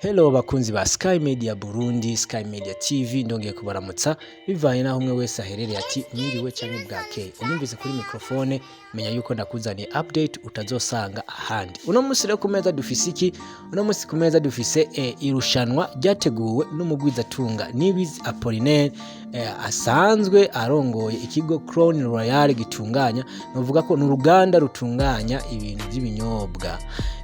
Hello bakunzi ba Sky Media Burundi, Sky Media TV, ndongeye kubaramutsa bivanye naho umwe wese aherereye, ati mwiriwe canke bwakeye. Unyumvise kuri microphone, menya yuko ndakuzaniye update utazosanga ahandi. Uno munsi rero ku meza dufise iki? Uno munsi ku meza dufise irushanwa ryateguwe n'umugwizatunga Nibizi Apollinaire, asanzwe arongoye ikigo Crown Royal gitunganya, novuga ko ni uruganda rutunganya ibintu by'ibinyobwa.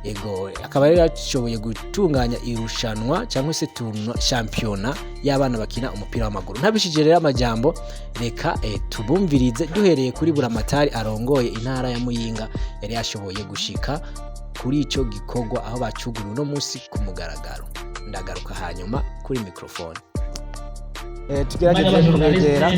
Ego, akaba rero yashoboye gutunganya irushanwa cyangwa se tournoi, shampiyona y'abana bakina umupira w'amaguru. Ntabishije rero amajambo, reka tubumvirize duhereye kuri Buramatari arongoye intara ya Muyinga, yari yashoboye gushika kuri ico gikorwa aho bacuguruye uno munsi ku mugaragaro. Ndagaruka hanyuma kuri microphone. Tugerageze kubegera.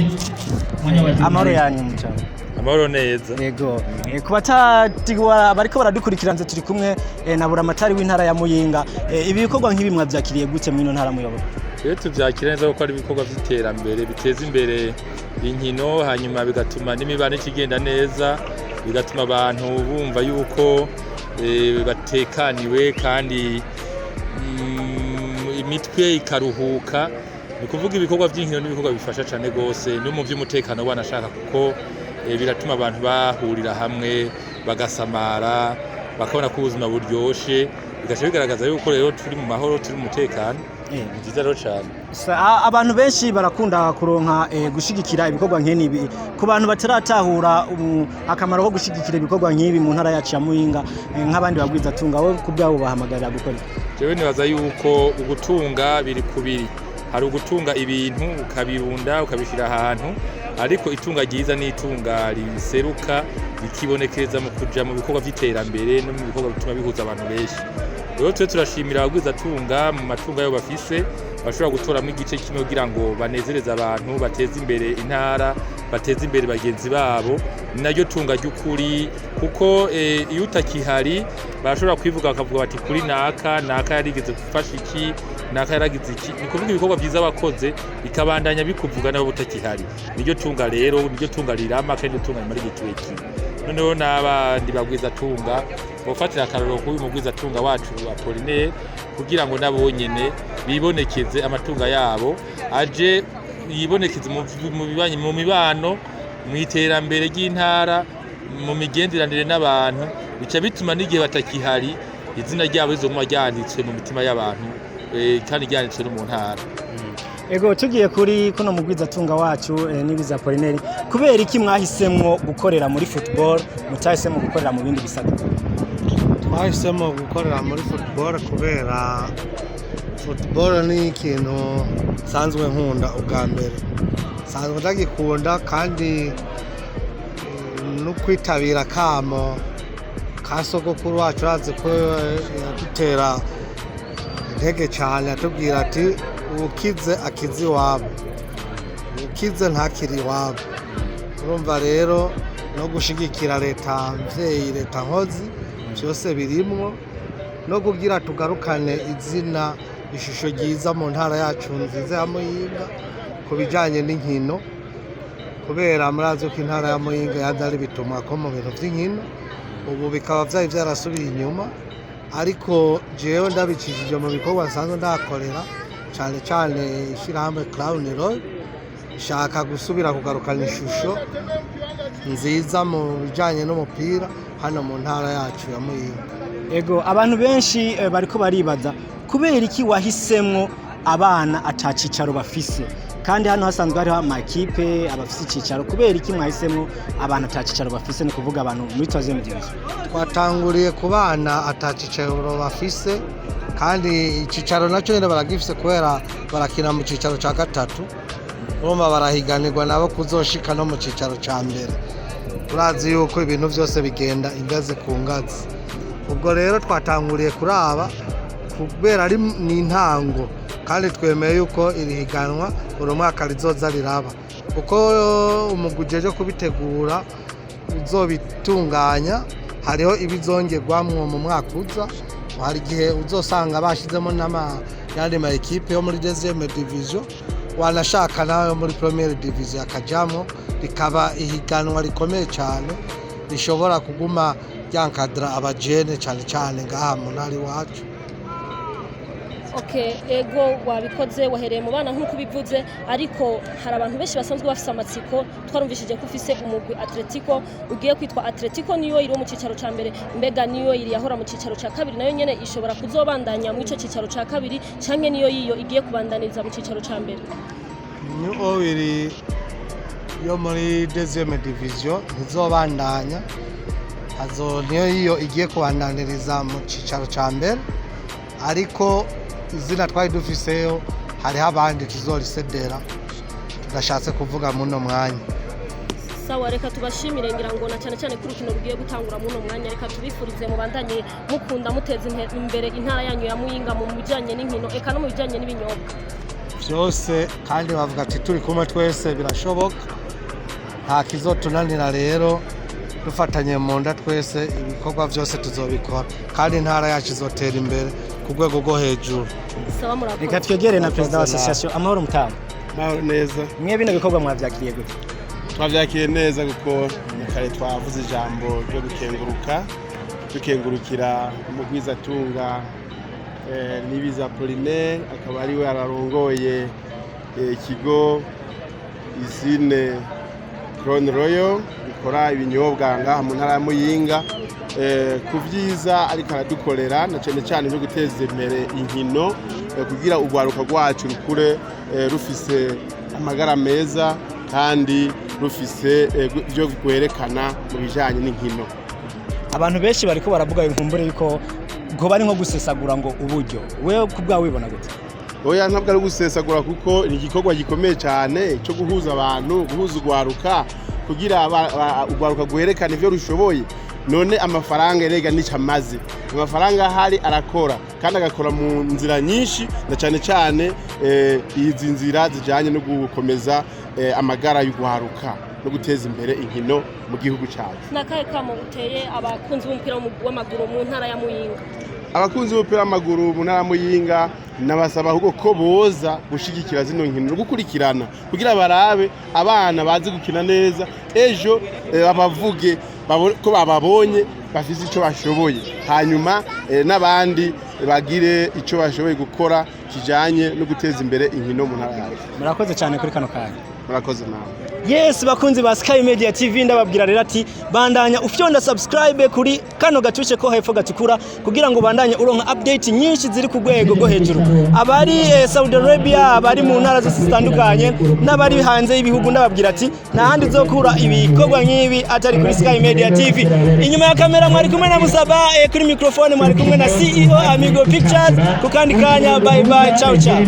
Amahoro yanyu mucamo? Amahoro neza. Yego. Ku batatiwa bariko baradukurikirana, turi kumwe na Buramatari w'intara ya Muyinga. Ibi bikorwa nk'ibi mwavyakiriye gute mw'ino ntara muyoboye? Rero tuvyakira neza kuko ari ibikorwa vy'iterambere biteza imbere inkino, hanyuma bigatuma n'imibano ikigenda neza, bigatuma abantu bumva yuko batekaniwe kandi imitwe ikaruhuka. Ni ukuvuga ibikorwa vy'inkino n'ibikorwa bifasha cane gose no mu vy'umutekano wanashaka, kuko biratuma abantu bahurira hamwe, bagasamara, bakabona ko ubuzima buryoshe, bigaca bigaragaza yuko rero turi mu mahoro, turi mu mutekano. Ni vyiza rero cane. Abantu benshi barakunda kuronka gushigikira ibikorwa nk'ibi. Ku bantu bataratahura akamaro ko gushigikira ibikorwa nk'ibi mu ntara yacu ya Muyinga, nk'abandi bagwizatunga, bo ku bwabo bahamagarira gukora iki? Jewe nibaza yuko ugutunga biri kubiri. Hari ugutunga ibintu ukabirunda, ukabishyira ahantu, ariko itunga ryiza ni itunga riseruka, rikibonekeza mu kuja mu bikorwa vy'iterambere no mu bikorwa bituma bihuza abantu benshi. Rero twe turashimira abagwizatunga mu matungo yabo bafise bashobora gutoramo igice kimwe kugira ngo banezereze abantu, bateze imbere intara, bateze imbere bagenzi babo. Ni naryo tunga ry'ukuri, kuko iyo utakihari barashobora kwivuga, bakavuga bati: "Kuri naka naka yarigeze gufasha iki, naka yaragize iki." Ni kuvuga ibikorwa byiza wakoze bikabandanya bikuvuga nabo utakihari. Niryo tunga rero, niryo tunga rirama kandi niryo tunga rimara igihe kirekire. Noneho n'abandi bagwizatunga bofatira akarorero k'uyu mugwizatunga wacu Apollinaire, kugira ngo nabo nyene bibonekeze, amatunga yabo aje yibonekeze mu bibanyi, mu mibano, mu iterambere ry'intara, mu migenderanire n'abantu. Bica bituma n'igihe batakihari izina ryabo rizoguma ryanditswe mu mitima y'abantu, kandi ryanditswe no mu ntara. Ego, tugiye kuri kuno mugwizatunga wacu Nibizi Apollinaire, kubera iki mwahisemwo gukorera muri football, mutahisemo gukorera mu bindi bisata? Twahisemo gukorera muri football kubera football ni ikintu nsanzwe nkunda. Ubwa mbere nsanzwe ndagikunda, kandi no kwitabira kamo ka sogokuru wacu, urazi ko yadutera intege cyane, atubwira ati: "Ukize akize iwabo, ukize ntakiri iwabo." Urumva rero no gushigikira leta mvyeyi, leta nkozi, byose birimwo, no kugira tugarukane izina, ishusho ryiza mu ntara yacu nziza ya Muyinga ku bijanye n'inkino, kubera murazi ko intara ya Muyinga yaje bituma ko mu bintu by'inkino, ubu bikaba vyari vyarasubiye inyuma. Ariko jewe ndabicishije mu bikorwa nsanzwe ndakorera, cyane cyane ishyirahamwe Crown Royal, shaka gusubira kugarukana ishusho nziza mu bijyanye n'umupira hano mu ntara yacu ya Muyinga. Ego, abantu benshi bariko baribaza kubera iki wahisemwo abana ata cicaro bafise, kandi hano hasanzwe hariho amakipe abafise icicaro. Kubera iki mwahisemwo abantu ata cicaro bafise, ni kuvuga abantu muri troisième division? Twatanguriye ku bana ata cicaro bafise, kandi icicaro nacyo nyine baragifise, kubera barakina mu cicaro cya gatatu. Urumva barahiganirwa nabo kuzoshika no mu cicaro cya mbere. Urazi yuko ibintu byose bigenda ingazi ku ngazi. Ubwo rero twatanguriye kuraba kubera ari ni intango, kandi twemeye yuko iri higanwa buri mwaka rizoza riraba, kuko umugwi ujejwe kubitegura uzobitunganya, hariho ibizongerwamwo mu mwaka uza. Hari igihe uzosanga bashyizemo n'ayandi ma ekipe yo muri deuxième division, wanashaka nayo muri première division akajamwo, rikaba ihiganwa rikomeye cyane rishobora kuguma ryankadira abajene cyane cyane ngaha mu ntara iwacu. Okay, ego, wabikoze, wahereye mu bana nk'uko ubivuze, ariko hari abantu benshi basanzwe bafise amatsiko. Twarumvishije ko ufise umugwi Atletico ugiye kwitwa Atletico niyo iri mu cicaro ca mbere. Mbega niyo iri yahora mu cicaro ca kabiri, nayo nyene ishobora kuzobandanya mu ico cicaro ca kabiri, canke niyo yiyo igiye kubandaniriza mu cicaro ca mbere? New Oil yo muri deuxième division ntizobandanya, azo niyo yiyo igiye kubandaniriza mu cicaro ca mbere, ariko izina twari dufiseyo hariho abandi tuzorisedera tudashatse kuvuga muno mwanya. Sawa, reka tubashimire. Ngira ngo na cyane cyane ko urukino rugiye gutangura muri uno mwanya, reka tubifurize mubandanye mukunda muteza imbere intara yanyu ya Muyinga mu bijyanye n'inkino, eka no mu bijyanye n'ibinyobwa. Byose, kandi bavuga ati turi kumwe twese birashoboka, nta kizotunanira. Rero dufatanye mu nda twese, ibikorwa byose tuzobikora, kandi intara yacu izotera imbere ku rwego rwo hejuru. Sawa, murakoze. Reka twegere na perezida wa Murakoze. association. Amahoro, mutama? Mahoro neza. Mwe bino bikorwa mwavyakiriye gute? Twabyakiriye neza, kuko na kare twavuze ijambo ryo gukenguruka, dukengurukira umugwizatunga Nibiza Apollinaire, akaba ariwe ararongoye ikigo izine Crown Royal ikora ibinyobwa ngaha mu ntara ya Muyinga, ku vyiza ariko aradukorera, na cyane cyane byo guteza imbere inkino, kugira urwaruka rwacu rukure rufise amagara meza kandi rufise ibyo rwerekana mu bijanye n'inkino. Abantu benshi bariko baravuga inkumbure yuko ngo bari nko gusesagura ngo uburyo. Wewe ku bwawe wibona gute? Oya, ntabwo ari gusesagura, kuko ni igikorwa gikomeye cyane cyo guhuza abantu, guhuza urwaruka, kugira urwaruka rwerekane ibyo rushoboye. None amafaranga erega nicyo amaze? Amafaranga ahari arakora, kandi agakora mu nzira nyinshi, na cyane cyane izi nzira zijyanye no gukomeza amagara y'urwaruka no guteza imbere inkino mu gihugu cyacu. Ni akahe kamo uteye abakunzi b'umupira w'amaguru mu ntara ya Muyinga? Abakunzi b'umupira w'amaguru mu ntara ya Muyinga, nabasaba ahubwo ko boza gushigikira zino nkino no gukurikirana, kugira barabe abana bazi gukina neza, ejo babavuge ko bababonye bafise icyo bashoboye, hanyuma n'abandi bagire icyo bashoboye gukora kijanye no guteza imbere inkino mu ntara yacu. Murakoze cyane kuri kano kanya. Murakoze nawe. Yes, bakunzi ba Sky Media TV, ndababwira rero ati bandanya ufyonda subscribe kuri kano gatushe ko hepfo gatukura, kugira ngo bandanye uronka update nyinshi ziri ku rwego rwo hejuru. Abari Saudi Arabia, abari mu ntara zose zitandukanye n'abari hanze y'ibihugu, ndababwira ati nta handi uzokura ibikorwa nk'ibi atari kuri Sky Media TV. Inyuma ya kamera mwari kumwe na Musaba, kuri microphone mwari kumwe na CEO Amigo Pictures. Ku kandi kanya, bye bye, ciao ciao.